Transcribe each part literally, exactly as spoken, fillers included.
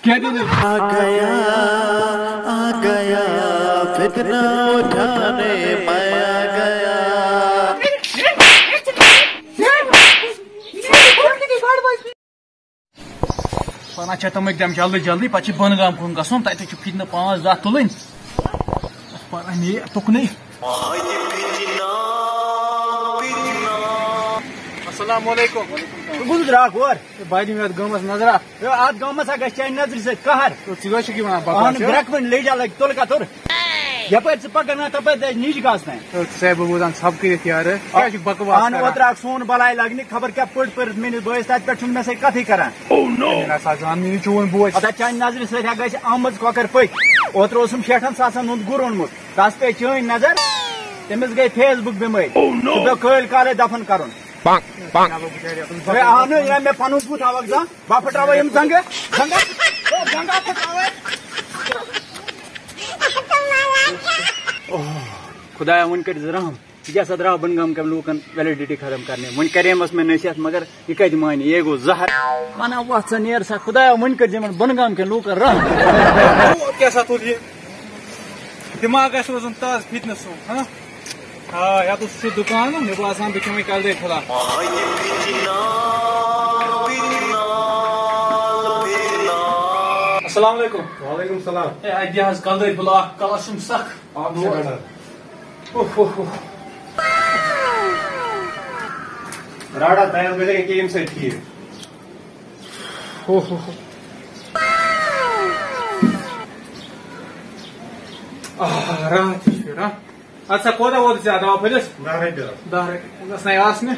کیٛاہ دٔلیٖل؟ آ گیا، آ گیا، فتنہ اٹھانے میں آ گیا۔ پناہ چھےٚ تِم أکۍ تِم جلدی جلدی، پتہٕ چھِ بۄنہٕ گام کُن گژھُن، تتہِ چھُ فتنہٕ پانٛژھ دَہ تُلٕنۍ۔ پناہ نیرِ تُکنُے۔ السلام علیکم۔ گُل درٛاکھ ہور۔ ہے، بہٕ دِمہٕ یَتھ گامَس نظرا۔ ہے، اَتھ گامَس ہا گژھِ چانہِ نظرِ سۭتۍ قہر۔ تو ژٕ کیٛاہ چھُکھ یِوان بکواس اہن یہِ؟ برٛکھ وٕنۍ لیجا لگہِ تُلہٕ کَتُر۔ یَپٲرۍ ژٕ پَکَکھ نا، تَپٲرۍ دَژِ نِچ گژھنَے۔ ہے، ژٕ ہے بہٕ بوزان ژھَپہٕ کٔرِتھ یارٕ۔ کیٛاہ چھُکھ بکواس اہن کران؟ اوترٕ اَکھ سون بَلاے لَگنہِ، خبر کیٛاہ پٔٹ پٔرِتھ میٛٲنِس بٲیِس، تَتہِ پٮ۪ٹھ چھُنہٕ مےٚ سۭتۍ کَتھٕے کران۔ ہے، مےٚ نہ سا زان نہٕ یہِ چون بوے۔ ہتا چانہِ نظرِ سۭتۍ ہا گژھِ آمٕژ کۄکَر پٔتۍ۔ اوترٕ اوسُم شیٹھَن ساسَن ہُنٛد گُر اوٚنمُت۔ تَس پے چٲنۍ نظر، تٔمِس گٔے فیس بُک بٮ۪مٲرۍ۔ Oh no! سُہ پیوٚو کٲلۍ کالے دفن کرُن۔ ہے، اہنُو، یہِ مےٚ پنُن بُتھ ہاوکھ زانٛہہ، بہٕ پھٕٹراوے یِم زنٛگہٕ، زنٛگہٕ، زنٛگہٕ پھٕٹراوے۔ اوہ، خدایا، وۄنۍ کٔرۍ زِ رحم۔ یہِ کیٛاہ سا درٛاو بۄنہٕ گامہٕ کٮ۪ن لوٗکن ویلڈٹی ختم کرنہِ؟ وۄنۍ کریمس مےٚ نصیحت، مگر یہِ کتہِ مانہِ؟ یے گوٚو زہر۔ ونان وۄتھ سا، نیر سا، خدایا، وۄنۍ کٔرۍ زِ یِمن بۄنہٕ گامہٕ کٮ۪ن لوٗکن رحم۔ او، کیٛاہ سا تُل یہِ؟ دِماغ گژھِ روزُن تازٕ فِٹنَس سُنٛد، ہاں؟ آ، یَتَس چھُ دُکان، مےٚ باسان، بہٕ کھٮ۪مَے کَلہٕ دٲدۍ فِلحال۔ السلام علیکم۔ وعلیکم السلام۔ ہے، اَتہِ دِ حظ کَلہٕ دٲدۍ فِلحال، اَکھ کَلَس چھُم سَخ۔ اَکھ سیکنڈ حظ۔ اوہ، اوہ، اوہ۔ راڑا تیار گژھِ ییٚکیٛاہ ییٚمہِ سۭتۍ ٹھیٖک۔ اوہ، اوہ، اوہ۔ آہ، راحت چھُ، راحت۔ اَدٕ سا، کوتاہ ووت ژےٚ دوا پھٔلِس؟ دَہ رۄپیہِ حظ۔ دَہ رۄپیہِ۔ گژھنَے آسنہِ۔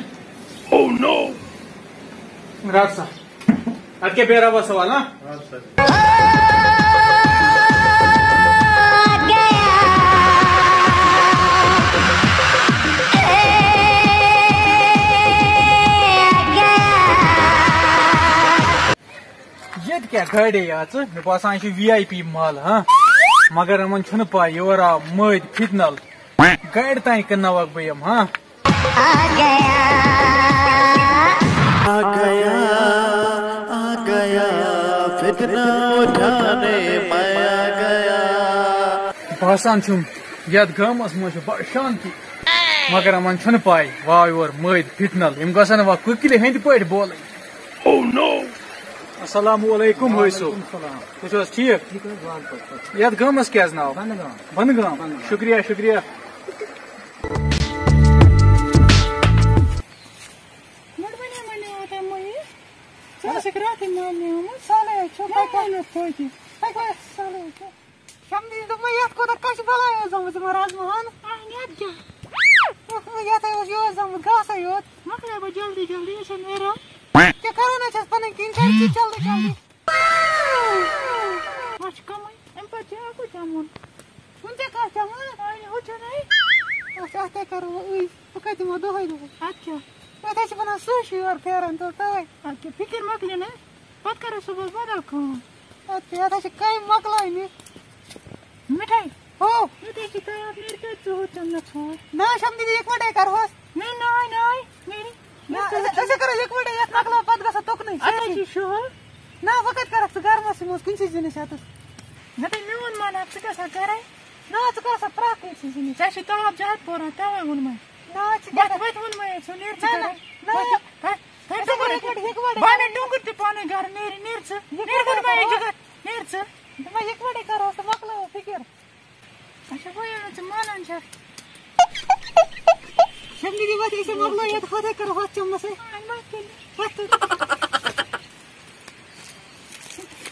Oh no! رَٹ سا۔ اَدٕ کیٛاہ، بیٚہہ رۄبَس حوالہٕ، ہاں؟ اَدٕ سا۔ ییٚتہِ کیٛاہ گاڑے یٲژٕ؟ مےٚ باسان، یہِ چھُ وی آی پی محل، ہاں؟ مگر یِمَن چھُنہٕ پَے، یور آو مٲدۍ فِتنَل۔ گاڑِ تانۍ کٕنناوَکھ بہٕ یِم، ہاں؟ آ گیا، آ گیا، آ گیا، فتنہ اٹھانے میں آ گیا۔ باسان چھُم، یَتھ گامَس منٛز چھُ بَڑٕ شانتی، مگر یِمَن چھُنہٕ پَے، واو یور مٲدۍ فِتنَل، یِم گژھن وۄنۍ کُکِلہِ ہٕنٛدۍ پٲٹھۍ بولٕنۍ۔ Oh no! السلام علیکم، حٲج صٲب۔ وعلیکم السلام۔ تُہۍ چھِو حظ ٹھیٖک؟ ٹھیٖک حظ، وعلیکم السلام۔ یَتھ گامَس کیٛاہ حظ ناو؟ بۄنہٕ گام۔ بۄنہٕ گام۔ بۄنہٕ گام۔ شُکریہ، شُکریہ۔ گۄڈٕ وَنے مےٚ نہٕ اوتام مٔمی۔ ژٕ ٲسٕکھ راتھٕے مٔمی آمٕژ۔ سہلٕے حظ چھُ، مےٚ پَتہٕ ووٚنُتھ توتہِ۔ پَتہٕ سہلٕے حظ چھُ۔ شمدی دوٚپمَے، یَتھ کوٗتاہ کَچہِ بَلاے ٲس زامٕژ یِمَن رازماہَن۔ اَہَن، یَتھ کیٛاہ؟ یَتھ ہے اوس یورٕ زامُت گاسَے یوت۔ مۄکلے وۄنۍ جلدی جلدی، یہِ چھےٚ نیران۔ کیٛاہ کَرو نہ چھَس پَنٕنۍ کِنۍ، کَرِ ژٕ جلدی جلدی۔ وۄنۍ چھِ کَمٕے، اَمہِ پَتہٕ چھِ اَکُے چَمُن۔ وٕنہِ کیٛاہ کَتھ چَمُن؟ اَہَن، ہُہ چھُنَے۔ اَچھا، اَتھ کیٛاہ کَرو وۄنۍ أسۍ؟ بہٕ کَتہِ دِمو دۄہَے دۄہَے؟ اَدٕ کیٛاہ؟ اَتھ حظ چھِ وَنان سُہ چھُ یورٕ پھیران تہٕ تَوَے۔ اَدٕ کیٛاہ، فِکِر مۄکلہِ نہ۔ پتہٕ کرو صُبحس بدل کٲم۔ اَدٕ کیٛاہ، اَتھ ہا چھِ کامہِ مۄکلاونہِ۔ مِٹھٲے۔ ہو۔ مِٹھٲے چھِ تیار، نیرِ کَتہِ ژٕ ہُہ ژےٚ مےٚ ژھانٛڈ؟ نہ، شمدی، یِکوَٹَے کَرہوس۔ نہ، نہ، نہ، نیرِ۔ نہ، أسۍ، أسۍ کَرو یِکوَٹَے، یَتھ مۄکلاو، پتہٕ گژھو تُکنُے اَتھ حظ سٲری۔ چھِ شُہُل۔ نہ، وۄنۍ کَتہِ کَرَکھ ژٕ گرمَسٕے منٛز کُنسٕے زٔنِس اَتَس؟ نہ، تۄہہِ میون مانان، ژٕ کیٛاہ سا کَرَے؟ نہ، ژٕ کَرَکھ سا پرٛٮ۪تھ کٲنٛسہِ زٔنِس۔ ژےٚ چھِ تاپھ زیادٕ پوران، تَوَے ووٚنمَے۔ نہ، ژٕ کیٛاہ وَتھ، کَرَکھ؟ وَتھ ووٚنمَے ژٕ، نیرِ ژٕ نہ، گرٕ۔ نہ، نہ۔ وَتھ، وَتھ۔ ہے، أسۍ ژٕ ہٮ۪کو گۄڈٕ یِکوَٹہٕ، یِکوَٹَے بہٕ اَنَے کٔرِتھ۔ ٹوٚنٛگُر تہِ پانَے گَرٕ، نیرِ، نیرِ ژٕ۔ یِکوَٹَے نیرِ، ووٚنمَے، کَرو۔ یہِ چھُ گَرٕ، نیرِ ژٕ۔ دوٚپمَے، یِکوَٹَے کَرو تہٕ مۄکلاوو فِکِر۔ اچھا، وۄنۍ ییٚلہِ نہٕ ژٕ مانان چھَکھ۔ شمدی دی وَتھ، أسۍ مۄکلاوو یَتھ، ہُتھَے کَرو ہُتھ چَمنَسٕے۔ اَہَن، وۄنۍ کٔرِو۔ وَتھ ژٕ۔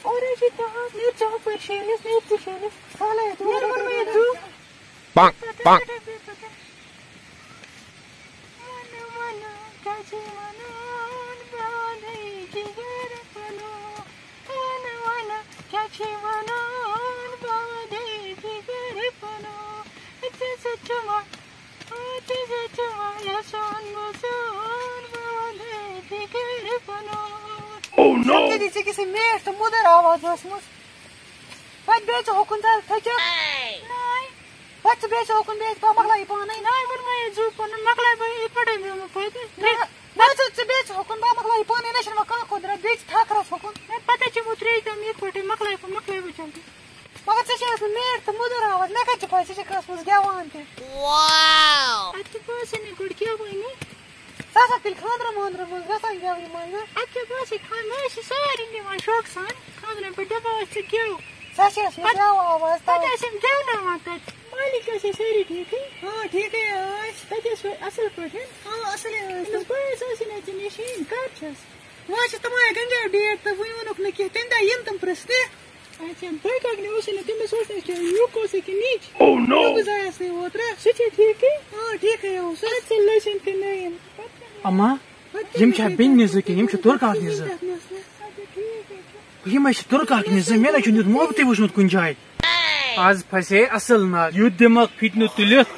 اورَے چھِ تَہَنٛز، نیرِ ژٕ ہُپٲرۍ شیٖرِتھ، نیرِ ژٕ شیٖرِتھ۔ سہلٕے، ژٕ نیرِ وَنمَے یہِ ژٕ۔ Pong, pong. وَنہٕ، وَنہٕ، کیٛاہ چھِ وَنان، بادٕے جِگر پَنُن۔ وَنہٕ، وَنہٕ، کیٛاہ چھِ وَنان، بادٕے جِگر پَنُن۔ ژےٚ سۭتۍ چھُ وَ-، ژےٚ سۭتۍ چھُ وَنہٕ سون گُزار، بادٕے جِگر پَنُن۔ Oh no! ژےٚ کیٛاہ چھِ ژےٚ کیٛاہ سا میٖٹھ تہٕ مٔدٕر آواز ٲسمٕژ؟ پَتہٕ بیٚیہِ ژٕ ہُکُن ژَل تھٔکِتھ۔ نَے۔ پتہٕ چھِ بیٚیہِ چھِ ہُکُن، بیٚیہِ چھِ پتہٕ مۄکلاو یہِ پانَے۔ نہ، وۄنۍ ما یہِ زُو پَنُن مۄکلاو بہٕ یِتھ پٲٹھۍ بیٚہمہٕ پَتہٕ۔ نہ، نہ، ژٕ، ژٕ بیٚیہِ چھِ ہُکُن، بہٕ مۄکلاو یہِ پانَے، نہ چھِنہٕ وۄنۍ کانٛہہ قۄدرت، بیٚیہِ چھِ تھَکھ رَس ہُکُن۔ نہ، پَتہٕ چھِ یِمو ترٛیش دِوان یِتھ پٲٹھۍ، مۄکلاو اَدٕ کیٛاہ بہٕ ٲسٕے خان، مےٚ ٲسۍ سٲری نِوان شوقہٕ سان خانٛدرَن پٮ۪ٹھ، دَپان ٲسۍ ژٕ گٮ۪و۔ سۄ چھِ ٲسمٕژ پَتہٕ، مےٚ آواز پَتہٕ تَوَے۔ ٲسۍ یِم گٮ۪وناوان تَتہِ۔ مٲلِک ٲسۍ أسۍ سٲری ٹھیٖکٕے؟ آ، ٹھیٖکٕے ٲسۍ۔ تَتہِ ٲسۍ وۄنۍ اَصٕل پٲٹھۍ؟ آ، اَصٕلٕے ٲسۍ۔ أمِس بہٕ ٲسۍ ٲسٕے نہٕ ژےٚ نِش یِنۍ، کَر چھَس؟ وۄنۍ حظ چھِ تِمَن گَنجاو ڈیٹ تہٕ وٕنہِ ووٚنُکھ نہٕ کینٛہہ، تَمہِ دۄہ یِن تِم پرٛژھنہِ۔ اچھا، بٔڑۍ کاکنہِ اوسُے نہٕ، تٔمِس اوس نہٕ کینٛہہ، یُک اوسُے کہِ نِچ۔ Oh no! یُک زایَس نہٕ اوترٕ۔ سُہ چھا ٹھیٖکٕے؟ آ، ٹھیٖکٕے اوس۔ اَدٕ ژٕ لٔج أمۍ تہِ نٔیِن۔ اما، پَتہٕ یِم کیٛاہ چھا گٔے بیٚنہِ زٕ کِنہٕ یِم چھِ تُرکاکنہِ زٕ؟ تَتھ مسلہٕ۔ اچھا، ٹھیٖک حظ چھُ۔ یِم حظ چھِ تُرکاکنہِ زٕ، مےٚ نہ چھُنہٕ یُتھ محبتٕے وٕچھمُت کُنہِ جایہِ۔ آز پھسے اصل نار، یُتھ دماغ فِتنہٕ تُلِتھ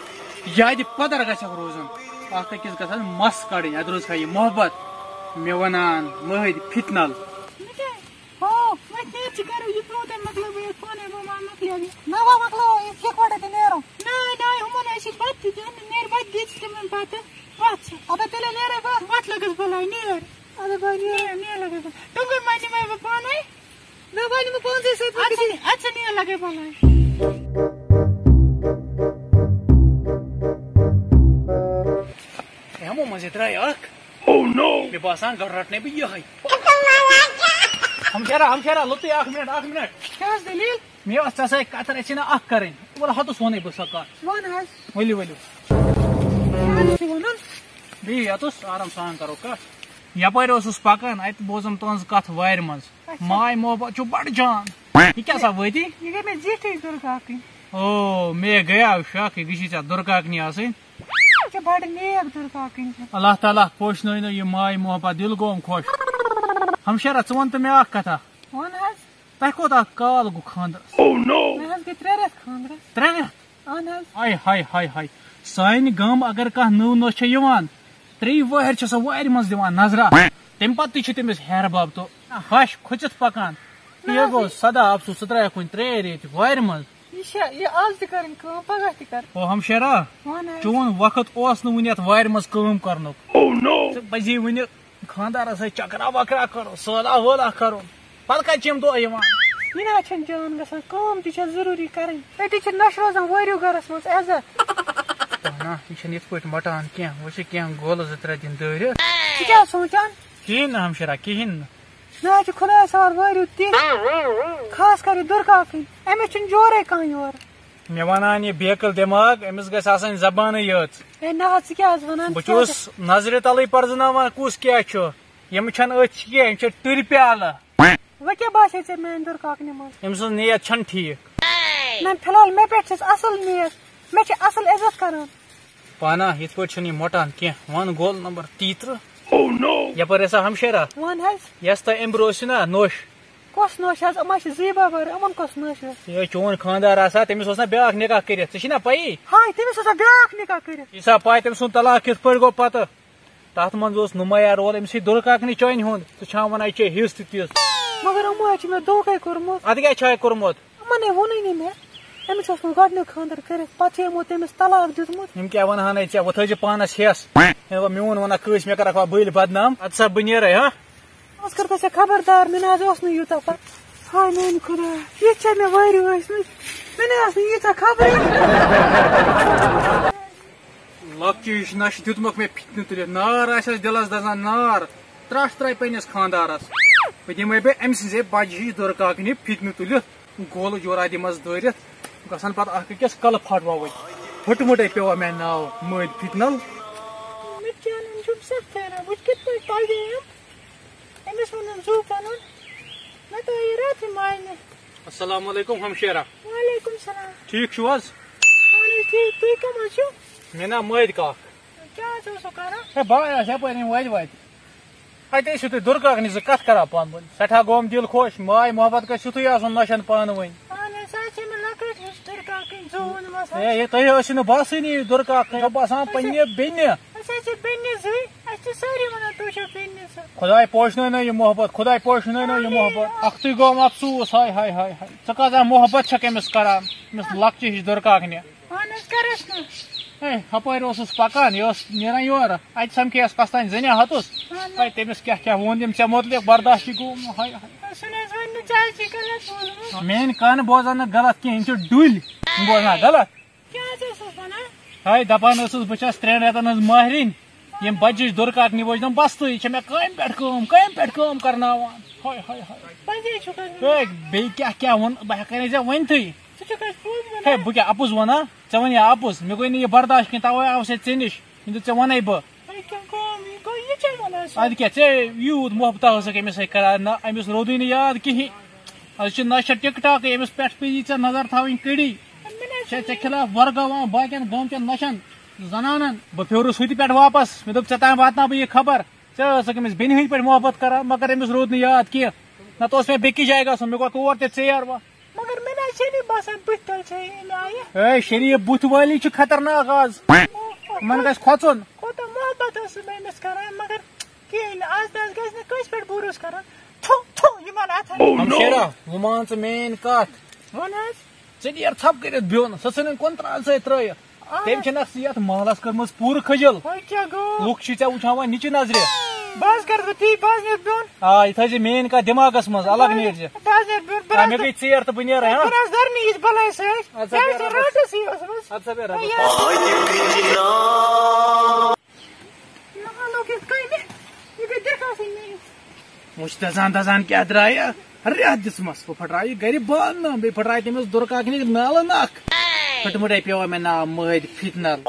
یادِ پدر گژھکھ روزُن۔ اکھ أکِس گژھن مس کڑٕنۍ، ادٕ روزِ ہا یہِ محبت۔ مےٚ ونان مٔہدۍ فِتنل۔ ہو، وۄنۍ کیٛاہ چھِ کرو، یہِ برونٛہہ تۄہہِ مۄکلٲوٕ بہٕ یَتھ پانَے، بہٕ ما مۄکلیو یہِ؟ نہ، وۄنۍ مۄکلاوو یہِ، یِکوَٹَے تہٕ نیرو۔ نہ، نہ، ہُمَن ٲسِو بَتہٕ تہِ دیُن، نیر بَتہٕ دِژ تِمَن پَتہٕ۔ وَتھ ژٕ۔ اَدٕ تیٚلے نیرَے بہٕ۔ وَتھ لَگَس بَلاے، نیر۔ اَدٕ بہٕ نیر۔ نیر، نیر لَگَس بَلاے۔ ٹۄنٛگُر ما نِمَے بہٕ پانَے؟ نہ، وۄنۍ نِمہٕ پانسٕے سۭتۍ، وۄنۍ اَدٕ گژھِ ژٕ نہِ، اَدٕ ژٕ نیر لَگَے بَلاے۔ ہے، ہُمو منٛزٕے درٛاے اَکھ۔ Oh no! مےٚ باسان، گۄڈٕ رَٹنَے بہٕ یِہوٚے۔ ہمشیرا، ہمشیرا، لوٚتُے اکھ منٹ، اکھ منٹ۔ کیٛاہ حظ دٔلیٖل؟ مےٚ ٲس ژےٚ سۭتۍ کَتھ رَژھِ نا اکھ کَرٕنۍ۔ وَلہٕ ہَتُس وَنَے بہٕ سۄ کَتھ۔ وَن حظ۔ ؤلِو، ؤلِو۔ کیٛاہ حظ چھُ وَنُن؟ بیٚیہِ یَتُس آرام سان کَرو کَتھ۔ یَپٲرۍ اوسُس پَکان، اَتہِ بوزُم تُہٕنٛز کَتھ وارِ منٛز۔ اچھا۔ ماے محبت چھُ بَڑٕ جان۔ یہِ کیٛاہ سا وٲتی؟ یہِ گٔے مےٚ زِٹھٕے دُرکاکٕنۍ۔ او، مےٚ گٔیاو شک، یہِ گٔژھی ژےٚ دُرکاکنی آسٕنۍ۔ یہِ چھِ بَڑٕ نیک دُرکاکٕنۍ۔ اللہ تعالیٰ پوشنٲینو یہِ ماے محبت، دِل گوم خۄش۔ ہمشیرا، ژٕ وَن تہٕ مےٚ اکھ کتھا۔ وَن حظ۔ تۄہہِ کوٗتاہ کال گوٚو خانٛدرس؟ Oh no! مےٚ حظ گٔے ترٛےٚ رٮ۪تھ خانٛدرس۔ ترٛےٚ رٮ۪تھ؟ اہن حظ۔ ہاے، ہاے، ہاے، ہاے۔ سانہِ گامہٕ اگر کانٛہہ نٔو نٔژ چھےٚ یِوان، ترٛیٚیہِ وٕہٕرۍ چھےٚ سۄ وارِ منٛز دِوان نظرا۔ تَمہِ پتہٕ تہِ چھِ تٔمِس ہیرٕ بب تہٕ ہَش کھٔژِتھ پکان۔ نہ یہِ حظ، گوٚو یہِ سدا افسوٗس، ژٕ ترٛایَکھ وُنہِ ترٛیٚیہِ ریٚتۍ وارِ منٛز۔ یہِ چھا، یہِ آز تہِ کَرٕنۍ کٲم، پَگاہ تہِ کَرٕ۔ او ہمشیرا، وَن حظ۔ چون وقت اوس نہٕ وُنہِ یَتھ وارِ منٛز کٲم کَرنُک۔ Oh no! ژٕ پَزی وُنہِ خانٛدارَس سۭتۍ چکرا وکرا کَرُن، سٲلا وٲلا کَرُن۔ پَتہٕ کَتہِ چھِ یِم دۄہ یِوان؟ یہِ نہ حظ چھَنہٕ جان گژھان، کٲم تہِ چھےٚ ضروٗری کَرٕنۍ۔ أتی چھِ نۄشہِ روزان وٲرِو گَرَس منٛز عزت۔ اَہَنا، یہِ چھَنہٕ یِتھ پٲٹھۍ مۄٹان کینٛہہ۔ وۄنۍ چھِ کینٛہہ گولہٕ زٕ ترٛےٚ دِنۍ دٲرِتھ۔ ژٕ کیٛاہ حظ سونٛچان؟ کِہیٖنۍ نہٕ ہمشیرا، کِہیٖنۍ نہٕ۔ مےٚ حظ چھِ خۄدایَس حوالہٕ وٲرِو تِتھۍ، خاص کر یہِ دُرکاکٕنۍ، أمِس چھُنہٕ جورَے کانٛہہ یورٕ۔ مےٚ وَنان یہِ بیکٕل دٮ۪ماغ، أمِس گژھِ آسٕنۍ زبانٕے یٲژ۔ ہے نہ حظ، ژٕ کیٛاہ حظ وَنان؟ بہٕ چھُس نظرِ تَلٕے پَرزٕناوان کُس کیٛاہ چھُ۔ یِم چھَنہٕ أتھۍ کینٛہہ، یِم چھِ ٹُرِ پیالہٕ۔ وۄنۍ کیٛاہ باسے ژےٚ میٛانہِ دُرکاکنہِ منٛز؟ أمۍ سٕنٛز نیت چھَنہٕ ٹھیٖک۔ نہ، فی الحال مےٚ پٮ۪ٹھ چھَس اَصٕل نیت، مےٚ چھِ اَصٕل عزت کَران۔ پانا، یِتھ پٲٹھۍ چھُنہٕ یہِ مۄٹان کینٛہہ۔ وَن گول نمبر تیٚیہِ ترٕٛہ۔ Oh no! یَپٲرۍ ٲسا ہمشیرا؟ وَن حظ۔ یۄس تۄہہِ اَمہِ برٛونٛہہ ٲسِو نا نوٚش؟ کۄس نوٚش حظ؟ یِم حظ چھِ زٕے ببر، یِمَن کۄس نوٚش ٲس؟ یہِ چون خانٛدار آسا، تٔمِس اوس نا بیٛاکھ نِکاح کٔرِتھ، ژےٚ چھِی نا پَیی؟ ہاے، تٔمِس اوسا بیٛاکھ نِکاح کٔرِتھ؟ یہِ چھا پَے تٔمۍ سُنٛد طلاق کِتھ پٲٹھۍ گوٚو پَتہٕ؟ تَتھ منٛز اوس نُمایاں رول أمۍ سٕے دُرکاکنہِ چانہِ ہُنٛد، ژٕ چھا وَنان یہِ چھے حِصہٕ تہِ تِژھ؟ مگر یِمو حظ چھِ مےٚ دھوکَے کوٚرمُت۔ اَدٕ کیٛاہ چھُ ہاے کوٚرمُت؟ یِمَن ہے ووٚنُے نہٕ مےٚ۔ أمِس اوس نہٕ گۄڈٕنیُک خانٛدر کٔرِتھ، پَتہٕ چھُ یِمو تٔمِس طلاق دیُتمُت۔ یِم کیٛاہ وَنہٕ ہَن ہے ژےٚ، وۄنۍ تھٲیزِ پانَس ہٮ۪س۔ ہے وۄنۍ میون وَنان کٲنٛسہِ، مےٚ کَرَکھ وۄنۍ بٔلۍ بدنام۔ اَدٕ سا بہٕ نیرَے، ہا؟ آز کٔرتھا ژےٚ خبردار، مےٚ نہ حظ اوس نہٕ یوٗتاہ پَتہ۔ ہاے میٛانہِ خۄدایا، یہِ چھےٚ مےٚ وٲرِو ٲسمٕژ، مےٚ نہ ٲس نہٕ ییٖژاہ خبرٕے۔ لۄکچہِ ہِش نَشہِ دیُتمَکھ مےٚ فِتنہٕ تُلِتھ۔ نار آسٮ۪س دِلَس دَزان نار، ترٛٹھ ترٛایہِ پنٛنِس خانٛدارَس۔ بہٕ دِمَے بہٕ أمۍ سٕنٛزے بَجہِ ہِش دُرکاکنہِ فِتنہٕ تُلِتھ۔ گولہٕ جورا دِمَس دٲرِتھ، گژھن پَتہٕ اَکھ أکِس کَلہٕ پھاٹواوٕنۍ۔ پھٔٹمُٹَے پیوٚوا مےٚ ناو مٲدۍ فِتنَل۔ مےٚ کیٛاہ نہٕ چھُم سٮ۪کھ پھیران، وٕچھ کِتھ پٲٹھۍ پَزے یِم۔ أمِس ووٚنُم زُو پَنُن، مےٚ ترٛٲو یہِ راتھٕے ماینہِ۔ السلام علیکم ہمشیرا۔ وعلیکم السلام۔ ٹھیٖک چھِو حظ؟ اَہَن حظ ٹھیٖک، تُہۍ کَم حظ چھِو؟ مےٚ ناو مٲدۍ کاک۔ کیٛاہ حظ اوسُو کَران؟ ہے، بہٕ آیاس یَپٲرۍ یِم وَتہِ وَتہِ۔ اَتہِ ٲسِو تُہۍ دُرکاکنہِ زٕ کَتھ کَران پانہٕ ؤنۍ۔ سٮ۪ٹھاہ گوم دِل خۄش، ماے محبت گژھِ یُتھُے آسُن نۄشَن پانہٕ ؤنۍ۔ اَہَن حظ، سۄ حظ چھِ مےٚ لۄکٕٹۍ ہِش دُرکاکٕنۍ زُو ووٚنمَس حظ۔ ہے، ہے، تۄہہِ ٲسِو نہٕ باسٲنی یہِ دُرکاکٕنۍ، مےٚ باسان اَسہِ پنٛنہِ بیٚنہِ۔ أسۍ حظ چھِ بیٚنہِ زٕے، اَسہِ چھِ سٲری وَنان تُہۍ چھِو بیٚنہِ زٕ۔ خۄداے پوشنٲینو یہِ محبت، خۄداے پوشنٲینو یہِ محبت۔ اَکھتُے گوم افسوٗس، ہاے، ہاے، ہاے، ہاے۔ ژٕ کۭژاہ محبت چھَکھ أمِس کَران، أمِس لۄکچہِ ہِش دُرکاکنہِ۔ اہن حظ، کَرس نہٕ۔ ہے، ہپٲرۍ اوسُس پکان، یہِ اوس نیران یورٕ۔ اَتہِ سمکھیس کۄستانۍ زَنہِ ہتُس۔ اہن حظ۔ ہے، تٔمِس کیٛاہ کیٛاہ ووٚن تٔمۍ ژےٚ مُتعلق، برداشٕے گوٚو نہٕ۔ ہاے، ہاے۔ سُہ نہٕ حظ وَنہِ نہٕ، ژےٚ حظ چھُے غلط بوٗزمُت۔ میٛٲنۍ کَن بوزن نہٕ غلط کینٛہہ، یِم چھِ ڈُلۍ۔ یِم بوزنا غلط۔ کیٛاہ حظ اوسُس وَنان؟ ہے، دَپان ٲسٕس، بہٕ چھَس ترٛٮ۪ن رٮ۪تن ہٕنٛز ماہرِنۍ۔ یِم بَجہِ چھِ دُرکاکنہِ وٲج دَپان، "بَس تہٕ یہِ چھےٚ مےٚ کامہِ پٮ۪ٹھ کٲم، کامہِ پٮ۪ٹھ کٲم کَرناوان۔" ہاے، ہاے، ہاے۔ پَزے چھُکھ حظ وَنان۔ ہے، بیٚیہِ کیٛاہ، کیٛاہ ووٚن؟ بہٕ ہٮ۪کَے نہٕ ژےٚ ؤنۍتھٕے۔ ژٕ چھُکھ اَسہِ پوٚز وَنان۔ ہے، بہٕ کیٛاہ اَپُز وَنان؟ ژےٚ وَنے اَپُز۔ مےٚ گوٚو نہٕ یہِ برداش کینٛہہ، تَوَے آوُس ہے ژےٚ نِش۔ مےٚ دوٚپ، "ژےٚ وَنے بہٕ۔" ہے، کیٛاہ کٲم؟ یہِ گوٚو، یہِ کیٛاہ وَنان ژٕ؟ اَدٕ کیٛاہ، ژےٚ یوٗت محبت ٲسٕکھ أمِس سۭتۍ کَران، نہ، أمِس روٗدُے نہٕ یاد کِہیٖنۍ۔ اَز چھِ نَشہِ ٹِک ٹاکٕے، أمِس پٮ۪ٹھ پیٚیی ژےٚ نظر تھاوٕنۍ کٔڑی۔ مےٚ نہ حظ چھِ چھےٚ ژےٚ خلاف ورگاوان باقین گامچٮ۪ن نشن زنانن۔ بہٕ پھیورُس ہُتہِ پٮ۪ٹھ واپس۔ مےٚ دوٚپ، "ژےٚ تام واتناو بہٕ یہِ خبر۔ ژےٚ ٲسٕکھ أمِس بیٚنہِ ہٕنٛدۍ پٲٹھۍ محبت کران، مگر أمِس روٗد نہٕ یاد کینٛہہ۔ نتہٕ اوس مےٚ بیٚکِس جایہِ گژھُن، مےٚ گوٚو تور تہِ ژیر وۄنۍ۔" مگر مےٚ نہ حظ چھے نہٕ باسان بٕتھِ تل چھے أمۍ آیہِ۔ ہے شریف، بُتھِ وٲلی چھِ خطرناک آز۔ یِمن گژھِ کھۄژُن۔ کوٗتاہ محبت ٲسٕس بہٕ أمِس کران، مگر کِہیٖنۍ نہٕ۔ آز نہ حظ گژھِ نہٕ کٲنٛسہِ پٮ۪ٹھ بھروسہٕ کرُن۔ تھو، تھو، یِمن اَتھن۔ ہمشیرا، وۄنۍ مان ژٕ میٲنۍ کتھ۔ وَن حظ۔ ژٕ نیر ژھۄپہٕ کٔرِتھ بیوٚن، سۄ ژھٕنٕنۍ کۄنتران سۭتۍ ترٲیِتھ۔ آ۔ تٔمۍ چھِنہٕ اَتھ یَتھ محلَس کٔرمٕژ پوٗرٕ خٔجِل۔ وۄنۍ کیٛاہ گوٚو؟ لُکھ چھِ ژےٚ وٕچھان وۄنۍ نِچہِ نظرِ۔ بہٕ حظ کَرٕ بہٕ تی، بہٕ حظ نیرٕ بیوٚن۔ آ، یہِ تھٲیزِ میٛٲنۍ کَتھ دٮ۪ماغَس منٛز، الگ نیرزِ۔ بہٕ حظ نیرٕ بیوٚن، بہٕ آ، حظ مےٚ گٔے ژیر تہٕ بہٕ نیرٕ، ہاں؟ بہٕ حظ دَرٕ نہٕ یِژھ بَلاے سۭتۍ۔ اَدٕ سا بیٚہہ کیٛازِ رۄبَس۔ رَٹَس یی اوسمُس۔ اَدٕ سا بیٚہہ رۄبَس۔ ہے، یہِ۔ نہ لوٚگ یَتھ کامہِ۔ یہِ گٔے دِکھ آسٕنۍ مےٚ۔ وٕچھ دَزان دَزان کیٛاہ درٛایہِ۔ رٮ۪تھ دِژمَس، بہٕ پھٕٹرایہِ گَرِ بانہٕ، بیٚیہِ پھٕٹرایہِ تٔمِس دُرکاکنہِ نالہٕ نَکھ۔ پھٕٹمُٹے پیوٚو مےٚ ناو مٲدۍ فِتنَل۔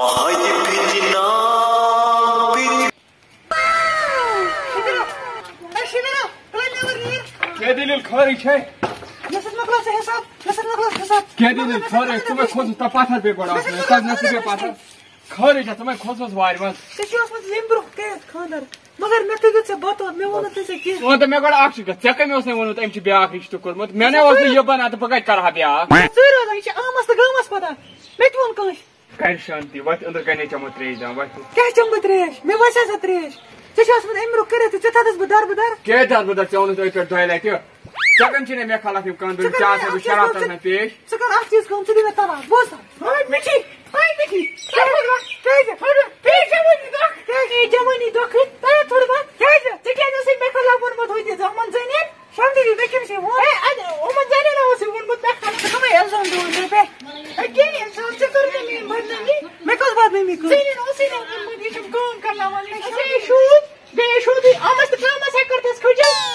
شبیرا، ہے شبیرا، تُلے نٮ۪بر نیٖر۔ کیٛاہ دٔلیٖل خٲرٕے چھے؟ مےٚ سۭتۍ مۄکلاو ژٕ حِساب، مےٚ سۭتۍ مۄکلاو ژٕ حِساب۔ کیٛاہ دٔلیٖل خٲرٕے؟ ژٕ مےٚ کھوژُس تہٕ پَتھر بیٚیہِ گۄڈٕ مےٚ آسُن۔ سۭتۍ کَتھ مۄکلاو نٮ۪صٕف ژٕ بیٚیہِ پَتھر؟ خٲرٕے چھا؟ ژٕ مَے کھوژمَس وارِ منٛز؟ ژےٚ چھُے اوسمُت ییٚمہِ برٛونٛہہ کٔرِتھ خانٛدر، مگر مےٚ تہِ دیُت ژےٚ بَتوت، مےٚ ووٚن نہٕ ژےٚ کینٛہہ۔ وۄنۍ تہٕ مےٚ گۄڈٕ اَکھ چیٖز کَتھ، ژےٚ کٔمۍ اوس نہٕ ووٚنمُت أمۍ چھُ بیٛاکھ رِشتہٕ کوٚرمُت؟ مےٚ نے اوس نہٕ یہِ بَنان تہٕ بہٕ کَتہِ کَرٕ ہا بیٛاکھ؟ ژٕے روزان، یہِ چھِ آمٕژ تہٕ گٔمٕژ پَتہ۔ مےٚ تہِ ووٚن کٲنٛسہِ۔ کَرِ شانتی، وۄتھ أنٛدرٕ کَنے چٮ۪مو ترٛیش جام، وۄتھ۔ کیٛاہ چٮ۪مہٕ بہٕ ترٛیش؟ مےٚ وَسہِ ہا سۄ ترٛیش۔ ژےٚ چھُ اوسمُت اَمہِ برٛونٛہہ کٔرِتھ تہٕ ژےٚ تھٲوتھَس بہٕ دَربٕدَر۔ کیٛاہ دَربٕدَر؟ ژےٚ ووٚنُتھ أتھۍ پٮ۪ٹھ دۄیہِ لَٹہِ۔ ژےٚ کَمہِ چھِ مےٚ خلاف یِم کَنٛدٕرۍ؟ ژٕ کَر ژےٚ آسہٕ مےٚ بہٕ اَکھ چیٖز شراب کٲم، تَتھ منٛز پیش۔ ژٕ کَر اَکھ چیٖز کٲم، ژٕ دِ مےٚ طلاق، بوز سا۔ ہاے مِٹھی، ہاے مِٹھی۔ کیٛازِ؟ کیٛازِ؟ کیٛازِ؟ کیٛازِ؟ جوٲنی دۄکھ۔ کیٛازِ؟ اے جوٲنی دۄکھ۔ تَتھ ژھٕنُکھ۔ کیٛازِ؟ ژےٚ کیٛازِ اوسُے مےٚ خلاف ووٚنمُت ہُتہِ زامَن زٔنٮ۪ن؟ شامدیٖدی، مےٚ کٔمِس ہے ووٚن؟ ہے، اَدٕ یِمَن زَنٮ۪ن اوسُے ووٚنمُت، مےٚ خلاف ژٕ کَمَے اِلزام دِوان مےٚ پٮ۪ٹھ؟ ہے، کیٛاہ اِلزام؟ ژےٚ کٔرٕتھ مےٚ میٛٲنۍ بدنٲمی؟ مےٚ کۄس بدنٲمی کٔر؟ زٔنٮ۪ن اوسُے نہٕ ووٚنمُت، یہِ چھَم کٲم کَرناوان۔ اَچھا، یہِ شوٗب، بیٚیہِ یہِ شوٗب، یہِ آمَس تہٕ کٲمَس ہے کٔرتھَس کھٔجِل۔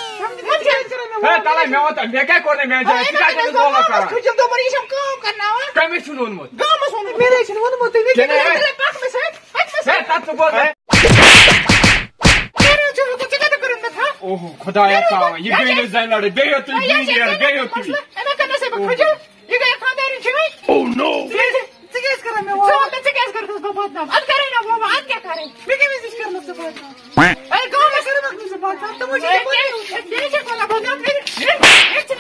ہے، تَلَے مےٚ ووٚن تہٕ مےٚ کیٛاہ کوٚر نہٕ میٛانہِ جایہِ؟ ژٕ کیٛازِ چھَکھ مےٚ دھوکہٕ کران؟ کھٔجِل دوٚپُن، یہِ چھَم کٲم کَرناوان۔ کٔمِس چھُنہٕ ووٚنمُت؟ گامَس ووٚنمُت، مےٚ نَے چھُنہٕ ووٚنمُت تُہۍ، مےٚ کیٛاہ ہے۔ پَکھ مےٚ سۭتۍ، پَکھ مےٚ ہے، سۭتۍ۔ تَتھ ژٕ بوز۔ ہے۔ کیٛاہ حظ چھُ، ژٕ کَتہِ کوٚرُتھ مےٚ تھَپھ؟ اوہو، خۄدایا اوہو، تعالیٰ، یہِ کیٛاہ گٔے چھِ؟ نہٕ زَنہِ لَڑٲے، بیٚہِو تُہۍ، ہے، یہِ بیٚہِو، چھِ بیٚہِو، کیٛاہ بیٚہِو تُہۍ۔ مسلہٕ؟ أمۍ ہا کٔر مےٚ سۭتۍ بہٕ کھٔجِل۔ یہِ گٔے خانٛدارِنۍ چھِ وۄنۍ۔ Oh no! ژٕ کیٛازِ، ژٕ کیٛازِ کَران مےٚ ژٕ وَنان؟ وَن مےٚ، ژٕ کیٛازِ کٔرٕتھَس بہٕ بدنام؟ اَدٕ کَرے نہ وۄنۍ، وۄنۍ اَدٕ کیٛاہ کَرے؟ مےٚ کٔمِس نِش کٔرمٕژ ژٕ بدنام؟ ہے، کانٛہہ مےٚ کٔرمٕژ نہٕ ژٕ بدنام، تِمو چھِ ہے، ژےٚ کیٛاہ، ہے، بیٚیہِ چھےٚ وَنان بدنام، ہے، ہے، ہے، ژٕ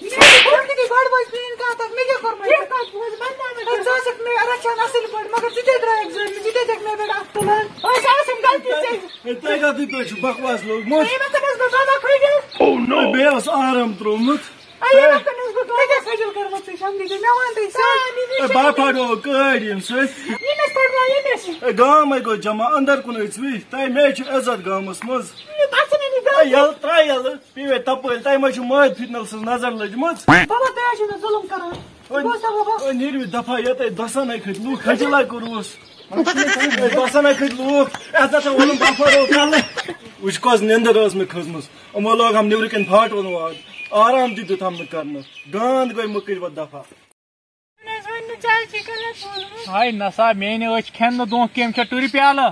یہِ چھِ گۄڈٕ وٲج پرٛٲنۍ کَتھ اَکھ، مےٚ کیٛاہ کوٚر وۄنۍ؟ کیٛاہ کَتھ بوز، بدنام ہے، ژٕ ٲسٕکھ مےٚ رَچھان اَصٕل پٲٹھۍ، مگر ژٕ تہِ درٛایَکھ زٲلِم، ژٕ تہِ دِکھ مےٚ پٮ۪ٹھ اَتھٕ تُلان۔ أسۍ آسہٕ غلطی ژےٚ۔ ہے، تۄہہِ کَتھ تُہۍ چھِو بکواس لوگمُت؟ ہے، مےٚ دوٚپمَس بہٕ زالہٕ کھٔجِل۔ Oh no! ہے، بیٚیہِ اوس آرام ترٛوومُت۔ ہے، یہِ مےٚ کٔمِس بہٕ کَتہِ آسہٕ کھٔجِل کٔرمٕژ ژےٚ شامدیٖدی؟ مےٚ وَن تہٕ یہِ ہے، شامدیٖدی۔ بہٕ پھاٹراوو کٲڑۍ ییٚمہِ سۭتۍ۔ یہِ مےٚ پھاٹراو، یہِ مےٚ سۭتۍ۔ ہے، گام ہے گوٚو جمع، اَندَر کُن أژوٕ۔ تۄہہِ مےٚ چھُ عزت گامَس منٛز۔ یہِ گژھِ نہٕ یہِ ہے، گژھِ۔ یَلہٕ ترٛاو یَلہٕ۔ پیٚیہِ وۄنۍ تَپٲرۍ، تۄہہِ ما چھُو مٲدۍ فِتنَس سٕنٛز نظر لٔجمٕژ؟ بابا، تُہۍ حظ چھِو مےٚ ظُلُم کَران۔ وۄنۍ، بوزتھا بابا؟ وۄنۍ نیٖرِو دَفعہ ییٚتہِ، دَسَن ہے کھٔتۍ لوٗکھ، کھٔجِلہ کوٚروُس۔ دَسَن ہے کھٔتۍ لوٗکھ، اَسہِ ہسا ووٚنُم بَفر اوس کَلہٕ۔ وٕچھ کۄس نیٚنٛدٕر ٲس مےٚ کھٔژمٕژ۔ یِمو لوگ ہم نیٚبرٕ کَنۍ پھاٹوَن واد۔ آرام تہِ دیُت ہم نہٕ کَرنَس۔ گانٛد گٔے مٔکٕرۍ وۄنۍ دَفعہ۔ مےٚ حظ ووٚن نہٕ ژےٚ حظ چھِ غلط بوٗزمُت۔ ہاے نسا، میٛانہِ أچھ کھٮ۪ن نہٕ دھونٛکھٕ، کٔمۍ چھےٚ ٹُرِ پیالہٕ؟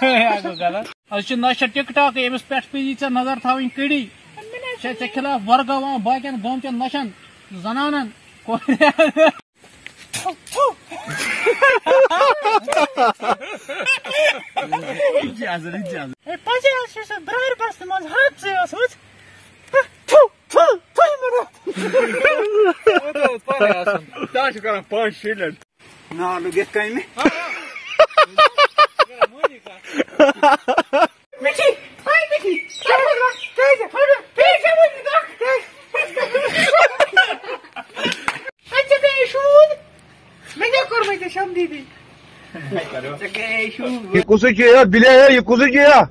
یہِ گوٚو غلط۔ أسۍ چھِ نشہ ٹِک ٹاکٕے، أمِس پٮ۪ٹھ پیٚیی ژےٚ نظر تھاوٕنۍ کٔڑی۔ چھےٚ ژےٚ خلاف ورگاوان باقین گامچٮ۪ن نشن زنانن۔ ہے، پَزے حظ چھُ سُہ برٛارِ بستہٕ منٛز حادثے اوسمُت۔ تھُو، تھُو، تھُو، مےٚ دوٚپ۔ تَتھ چھُ کران پانٛژھ شےٚ لَٹہِ۔ نار لوٚگ یَتھ کامہِ۔ مِٹھی، ہاے مِٹھی، کیٛازِ؟ کیٛازِ؟ کیٛازِ؟ اَتہِ چھِ بیٚیہِ شوٗب۔ مےٚ کیٛاہ کوٚرمَے ژےٚ شمدیٖدی؟ ژےٚ گٔیے شوٗب۔ یہِ کُسٕے چھُ یا بِلے یا، یہِ کُسٕے چھُ یا؟